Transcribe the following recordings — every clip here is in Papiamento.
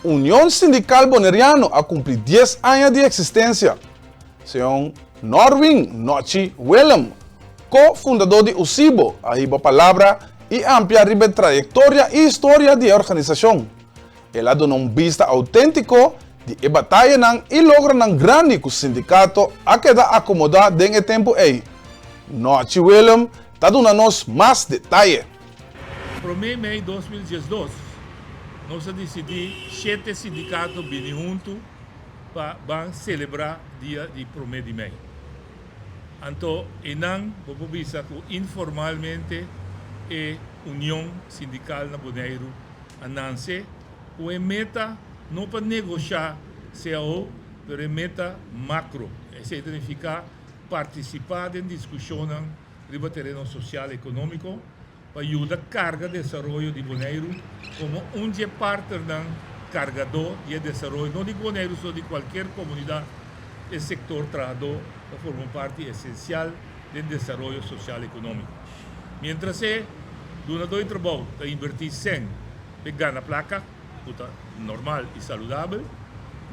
Union Sindikal Boneriano a kumpli dies aña di eksistensia. Señor Norwin Nochi Willem, ko-fundadó di USIBO, a hiba palabra i amplia riba e trayektoria i historia di e organisashon. El a duna un bista outéntiko di e batayanan i logronan grandi ku sindikato a keda akomodá den e tempu ei. Nochi Willem ta duna nos mas detaye. Promé mei 2012, nos a disidí shete sindikato bini huntu pa ban selebrá dia di promé di mei. Anto einan bo por bisa ku informalmente e union sindikal na Boneiru a nanse ku e meta no pa negoshá cao pero e meta makro. Esei ta nifiká partisipá den diskushonnan riba tereno sosial ekonómiko pa yuda karga desaroyo di Boneiru komo un dje partnernan kargadó di e desaroyo no di Boneiru sino di kualkier komunidat. E sektor trahadó ta forma un parti esensial den desaroyo sosial ekonómiko. Miéntras e dunadó di trabou ta invertí sèn p'e gana plaka, ku ta normal i saludabel,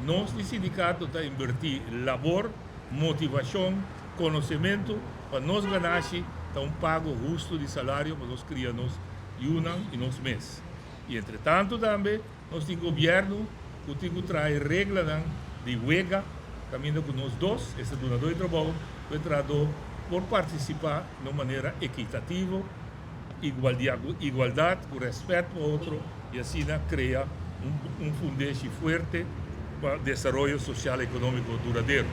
nos di sindikato ta invertí labor, motivashon, Konosementu pa nos ganashi ta un pago hustu di salario pa nos kria nos yunan i nos mes. I entretantu tambe nos tin gobièrnu ku tin ku traha e reglanan di wega kaminda ku nos dos, esta dunadó di trabou ku e trahadó, por partisipá na un manera ekitativo, igualdat, ku rèspèt pa otro i asina krea un fundeshi fuerte pa desaroyo sosial ekonómiko duradero.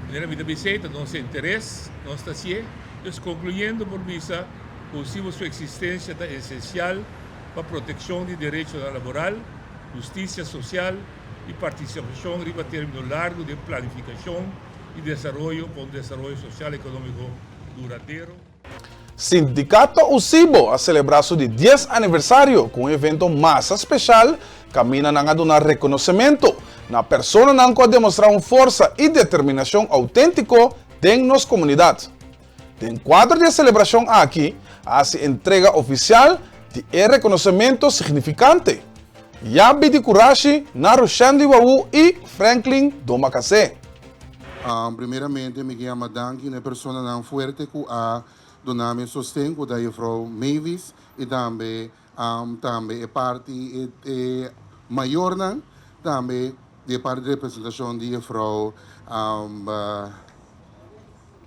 Manera mi ta bis'é, ta nos interes, nos ta hasié. Dus konkluyendo por bisa ku si bo su eksistensia ta esensial pa protekshon di derechonan laboral, hustisia sosial i partisipashon riba término largu den planifikashon i desaroyo pa un desaroyo sosial ekonómiko duradero. Sindikato USIBO a selebrá su di dies aniversario ku un evento masa speshal kaminda nan a duna rekonosementu na personanan ku a demostrá un forsa i determinashon outéntiko den nos komunidat. Den kuadro di e selebrashon aki a hasi entrega ofisial di e rekonosementu signifikante, Yabi di Kurashi na Rushendy Wawu i Franklin Domakasé. Primeramente mi ke yama danki na e personanan fuerte ku a duna mi sosten ku ta Juffrouw Mavis i tambe tambe e parti e mayornan tambe di e parti di representashon di Juffrouw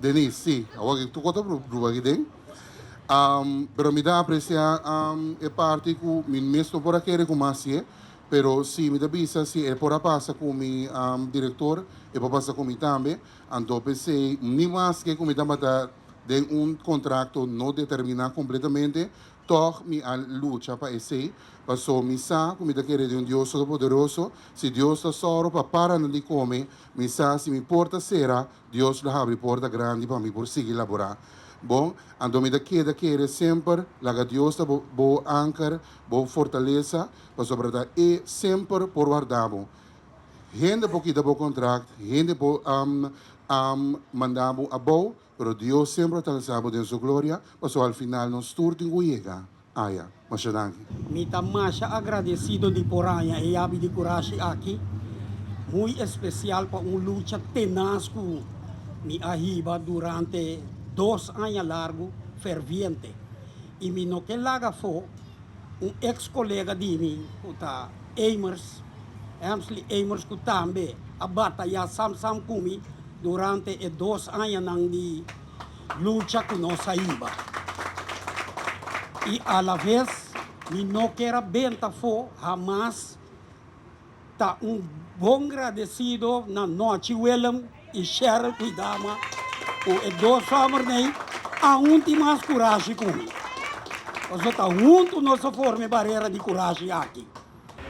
Denise si awor aki tur kos ta bruha aki den pero mi ta apresia e parti ku mi mes no por a kere ku mi a hasié. Pero si mi ta bisa si e por a pasa ku mi direktor, e por pasa ku mi tambe. Anto p'esei ni maske ku mi tabata den un kontrakto no determiná kompletamente, tòg mi a lucha pa esei, paso mi sa ku mi ta kere den un Dios todopoderoso. Si Dios ta sòru pa paranan di kome, mi sa si mi porta sera, Dios lo habri porta grandi pa mi por sigui laborá. Bon, anto mi ta keda kere semper laga Dios ta bo bo anker, bo fortalesa, pasobra ta E semper por warda bo. Hende por kita bo kontrakt, hende por manda bo abou, pero Dios semper ta alsa bo den Su gloria, pasobra al final nos tur tin ku yega aya. Masha danki. Mi ta masha agradesido di por haña e yabi di kurashi aki, muy espesial pa un lucha tenas ku mi a hiba durante dos aña largu ferviente. I mi no ke laga afó un eks kolega di mi ku ta Emers, Emsley Emers ku tambe a batayá sam sam ku mi durante e dos añanan di lucha ku nos a hiba. I alaves mi no kier a benta afó hamas. Ta un bon gradesido na Nochi Willem i Sheryl Kwidama ku e dos hòmbernan aun tin mas kurashi ku mi. Pasobra ta huntu nos a forma e barera di kurashi aki.